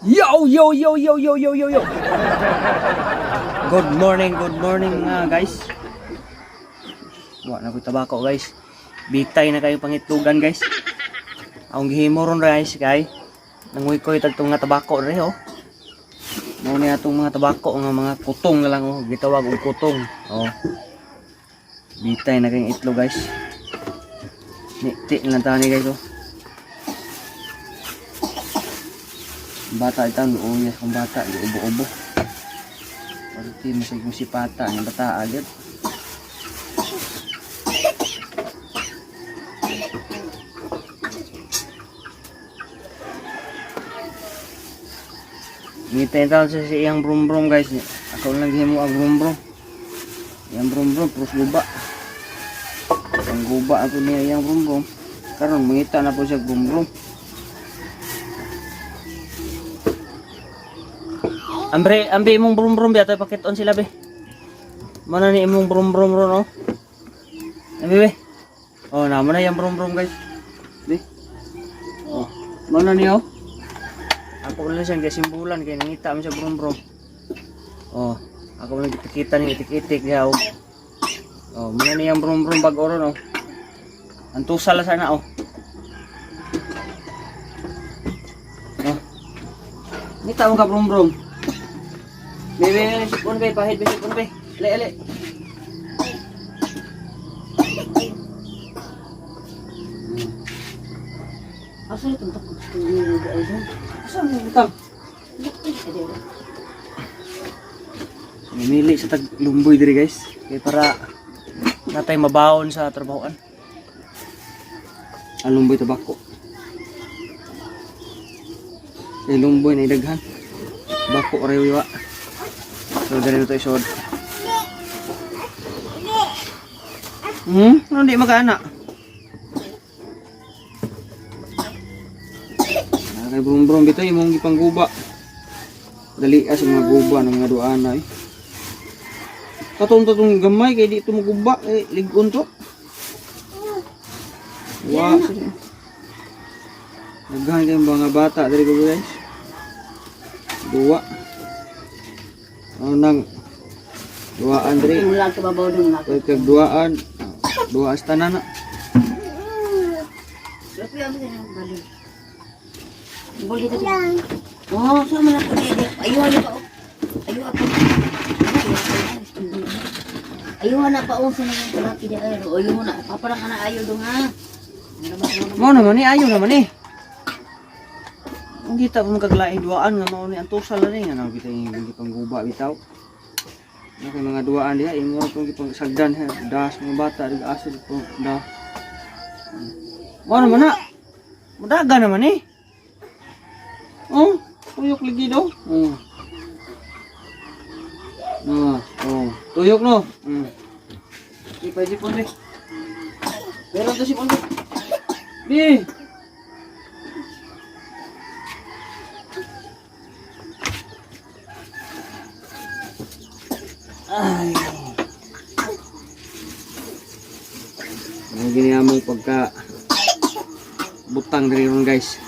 Yo, yo, yo, yo, yo, yo, yo, yo. Good morning mga guys. Wa na ko'y tabako, guys. Bitay na kayo pangitlugan, guys. Akong gihimo ron, guys, kay nanguy ko'y tagtong nga tabako re, oh. Mao ni atong mga tabako nga mga kutong na lang, oh, gitawag og kutong. Oh. Bitay na kayong itlog, guys. Ni na lang tani, guys, oh. Bata ito, uyas kong bata, ubo-ubo. Pagti masig mo si pata, ang bata agad. Ngita taon sa iyang brum-brum, guys. Ako lang gihimo ang brum-brum. Iyang brum-brum, pros guba. Ang guba ako niya iyang brum-brum. Karon mangita na po siya brum-brum. Ambre, ambe imong brum-brum biya pakiton sila be. Mana ni imong brum-brum ron, oh. Ambe be. Oh, na mo na yung brum-brum, guys. Be. Oh, mana ni, oh. Ako na lang siyang gasimbulan kay nangita man siya brum-brum. Oh, ako lang kita ni itik-itik diha, oh. Oh, mana ni yung brum-brum bag ron, oh. Antusa la sana, oh. Oh. Ngita mo ka brum-brum. Bebe, sipon be, pahit be, sipon be. Ali, ali. Asa itong takot ko? Asa mo butang? Mamili sa tag lumboy diri, guys. Kay para natay mabaon sa trabahoan. Ang lumboy tabako. Kay lumboy na idaghan. Bako ra wiwa. So diri na to isod. Ano di makaana? Ah, kay brum brum bitaw imong gipangguba. Dali sa mga guba ng mga duana eh. Katong tatong gamay kay di ito maguba eh ligon to. Wa. Daghan kay mga bata diri ko, guys. Duwa. Ano nang duaan diri. Mula ka babaw dun na. Kay kag duaan. Duwa sa tanan na. Buli dito. Oh, sa man ako dito. Ayuha na pa. Ayuha pa. Ayuha na pa oh sa mga kalaki di ay. Ayuha na. Paparang ana ayo dong ha. Mao naman ni, ayo naman eh. Ang kita mo kaglaing duaan nga mao ni antusal na ni nga nang kita yung gipangguba bitaw. Na kay mga duaan diha imo ra tong gipangsagdan ha, das mga bata rig aso po da. Mao naman na. Mudaga naman eh. Oh, tuyok lagi daw. Oh. Ah, oh, tuyok no. Di pa sipon di. Meron to sipon di. Di. Ay. Ang gini among pagka butang diri ron, guys.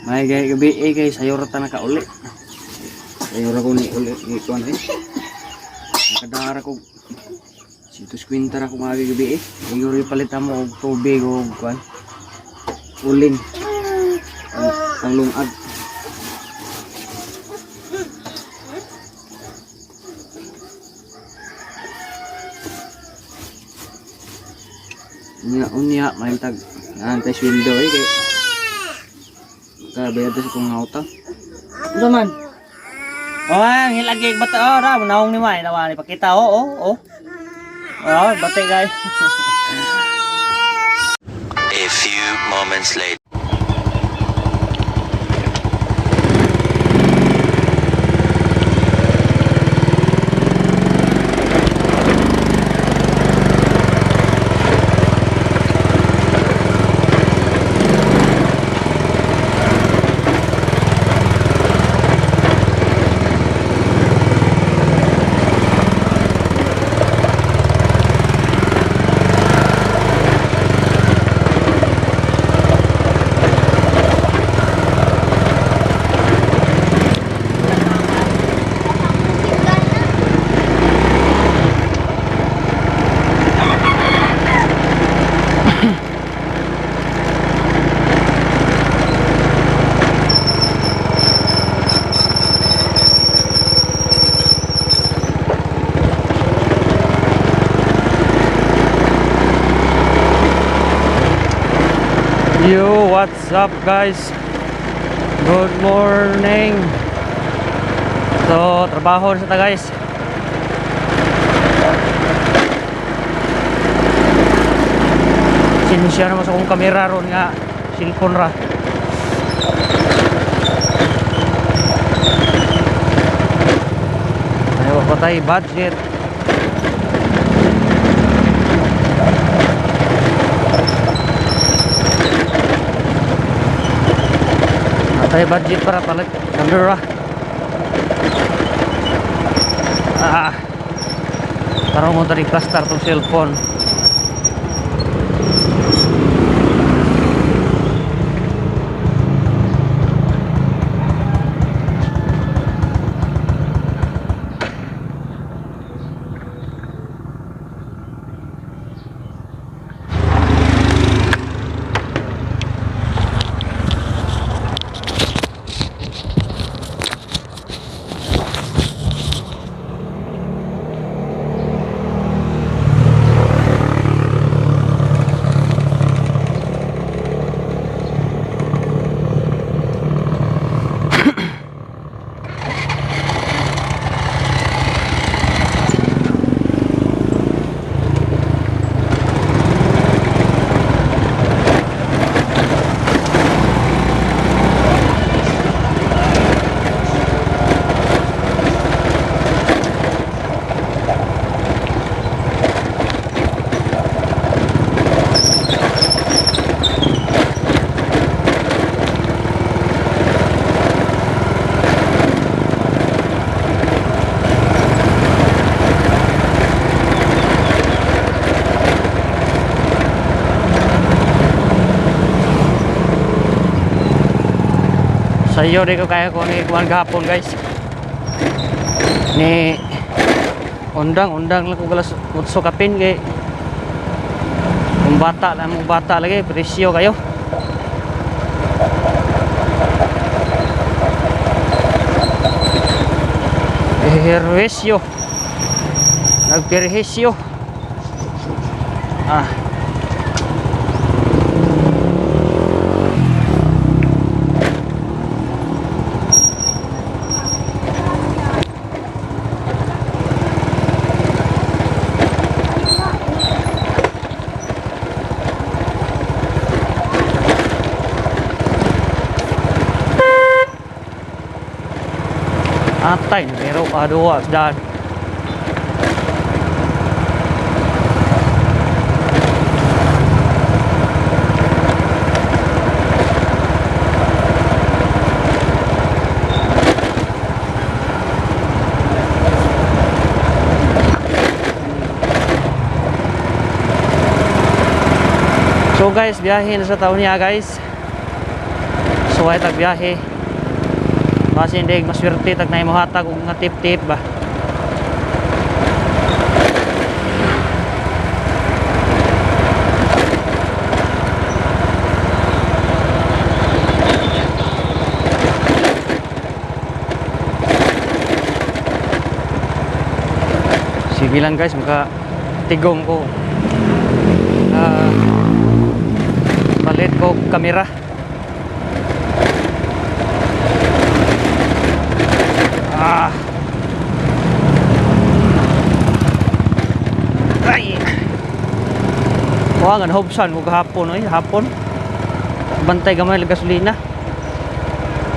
May gay gabi eh kay sayo ra ta nakauli. Sayo ra ko ni uli ni kuan eh. Nakadara ko 150 ra ko mga gabi eh. Sayo ra palit mo og tubig og kuan. Uling. Ang panglungag. Unya unya may tag antay sweldo eh kay kabayad sa kong utang. Unsa man? Oh, ang hilagi bata, oh, ra naong ni Mai tawa ni pakita, oh. Oh, bate, guys. A few moments later. What's up, guys? Good morning. So, trabaho na sa ta, guys. Sinsya naman sa akong kamera ron nga cellphone ra. Ay, wa pa tayo budget. Atay budget para palit kamera. Ah. Tarong mo tani plaster tong cellphone. Sa iyo di ko kaya ko ni kuan gahapon, guys. Ni undang-undang lang ko galas 8 kapin kay kung bata lang mo, bata lagi presyo kayo. Perwisyo. Nagperhisyo. Ah. Atay, pero aduwa dan. So guys, biyahe na sa taon niya, guys. So ay tag biyahe. Basin hindi maswerte tag na hatag og nga tip-tip ba. Sige lang guys, maka tigong ko. Ah, palit ko kamera. Ah. Ay. Wa nga hobsan ko gahapon oy, hapon. Bantay gamay lang gasolina.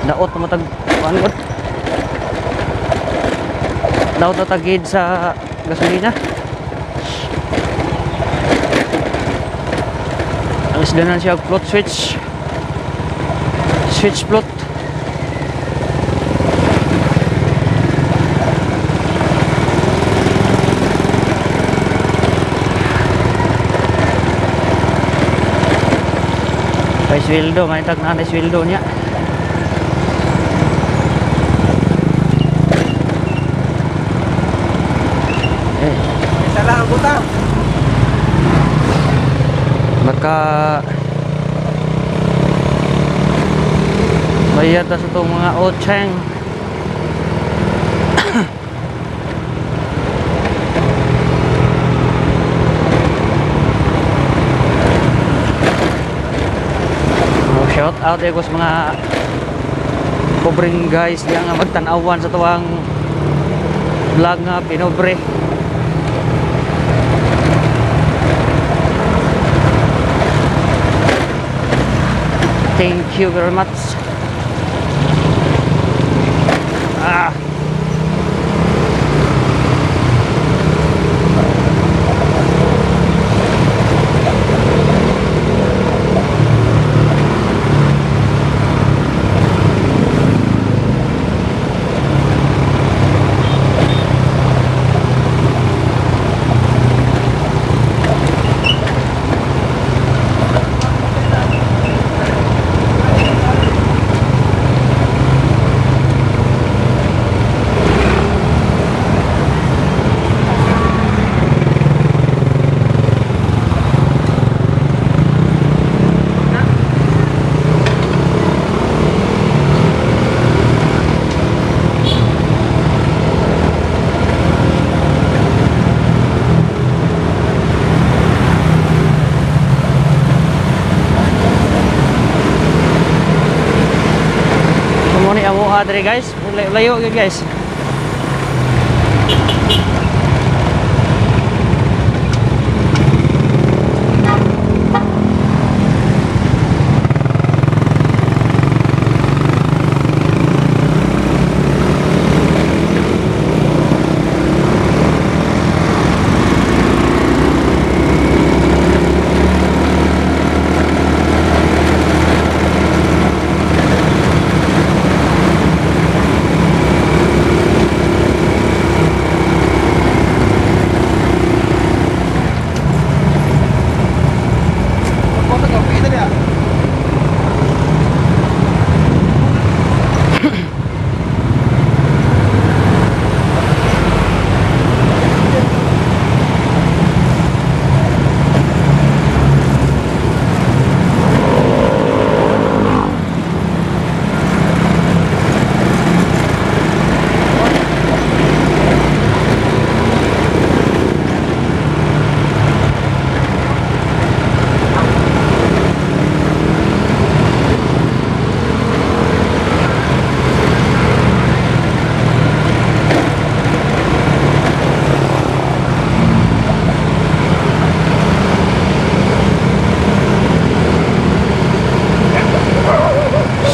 Daot na matag kuan gud. Daot na tagid sa gasolina. Ang isda na siya og float switch. Switch float. Kay sweldo, may tag na sweldo niya. Eh, Sala ang butang. Maka bayad ta sa itong mga ocheng. Oh, shout out ko sa mga pobreng guys diyan nga magtan-awan sa tuwang vlog nga pinobre. Thank you very much. Ah. So mo ni amo adre guys, layo gyud guys.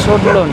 Sudlon.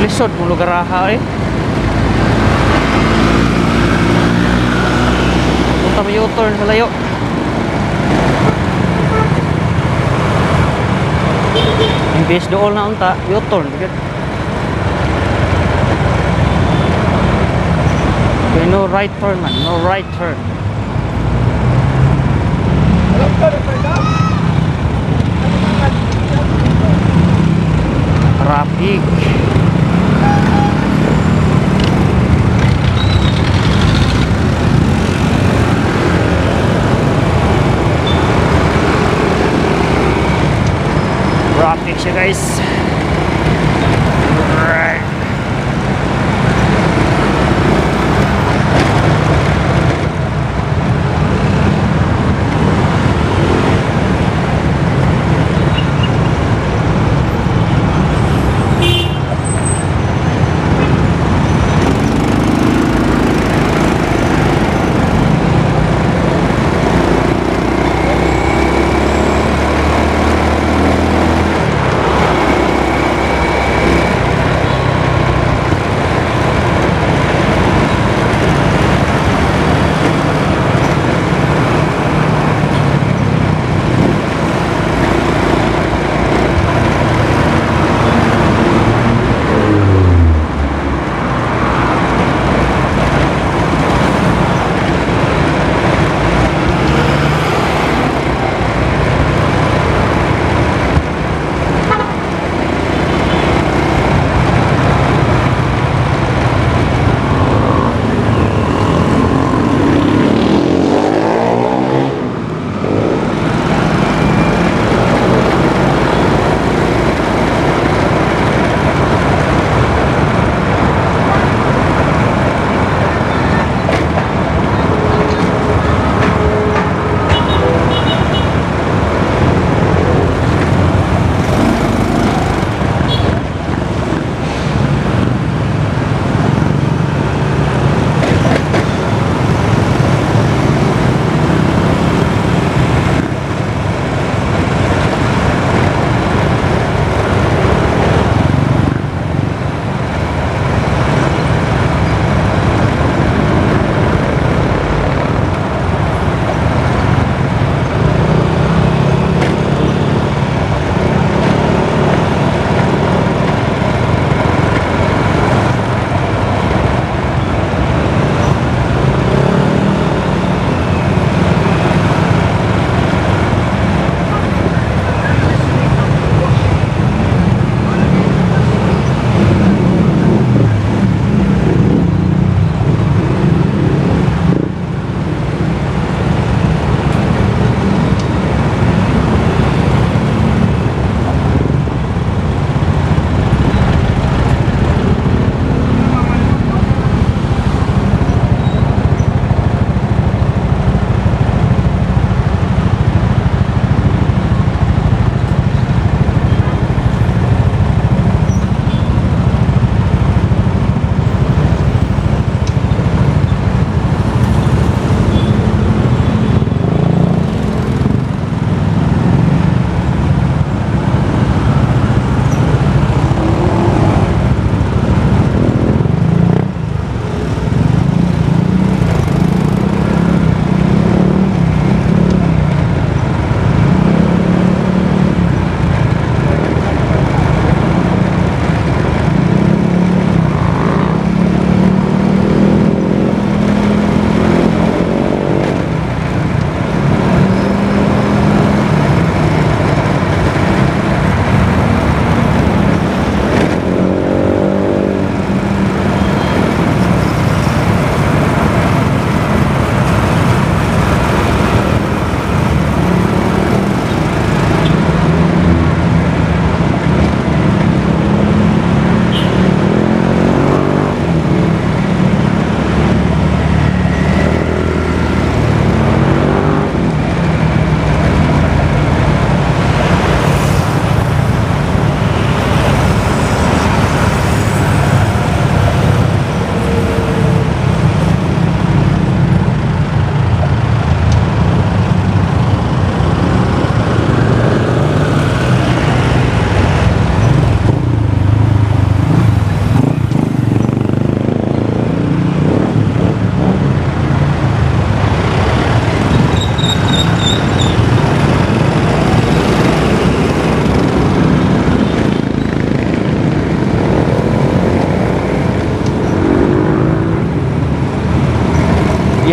Lisod mo lugar aha eh. Punta mo U-turn sa layo. Imbes dool na unta, U-turn. Good. Okay, no right turn man, no right turn. Traffic. Traffic siya guys. Right.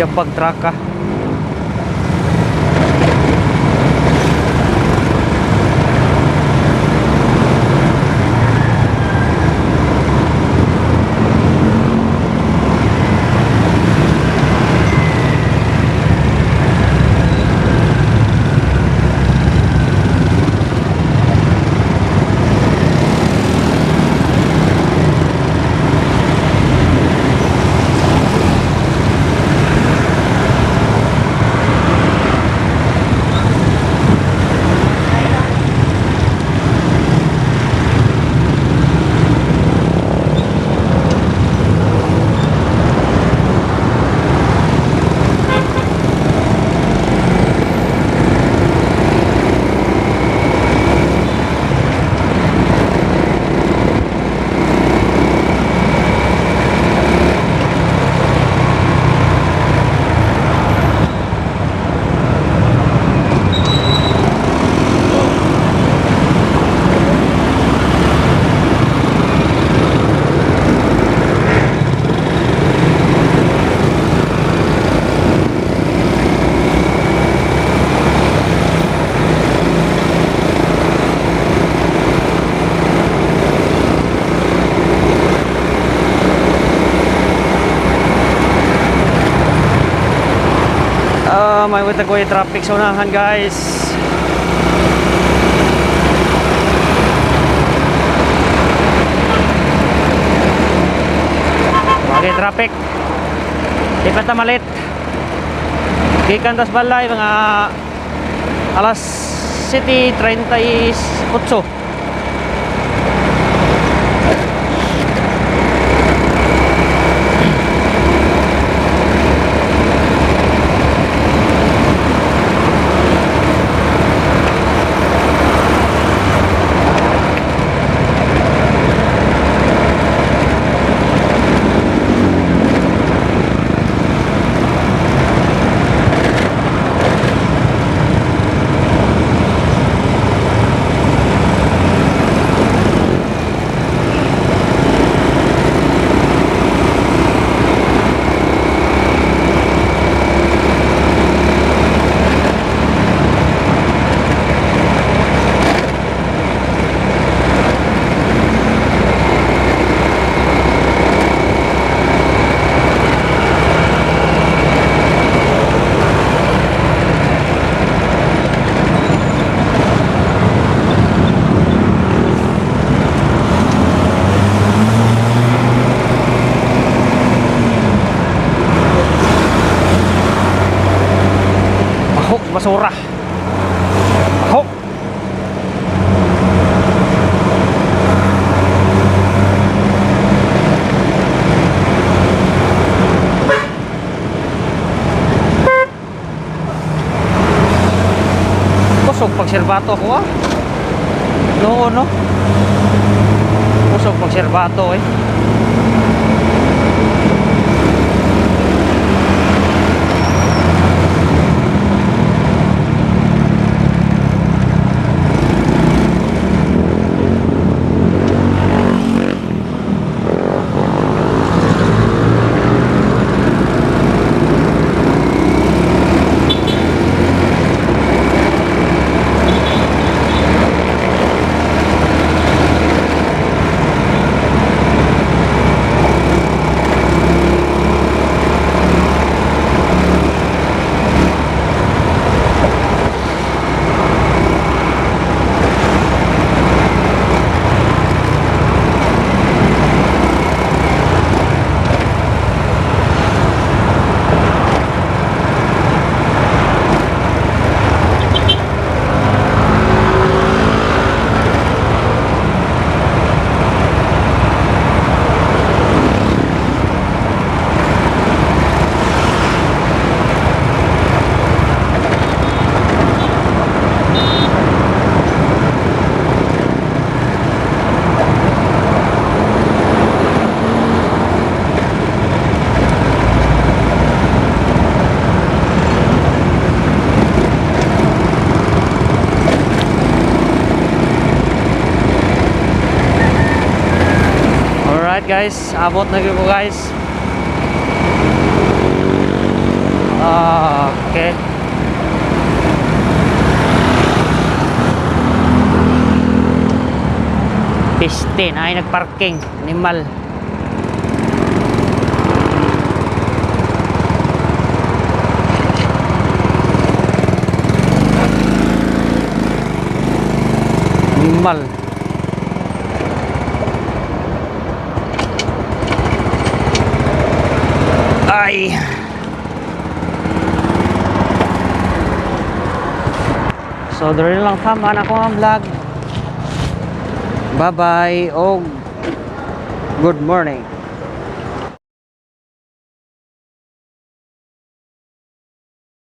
Iya pagtraka. Ah, may wait ko traffic sa unahan, guys. Okay, traffic. Di pa ta malit. Gikan tas balay mga alas 7:38. Bahok basura. Bahok. Kusog pagserbato ako ah. No, no. Kusog pagserbato eh. Alright guys, abot na gyud ko, guys. Ah, okay. Piste na ay nagparking animal. Animal. Ay. So, diri na lang tama na ko ang vlog. Bye-bye og good morning.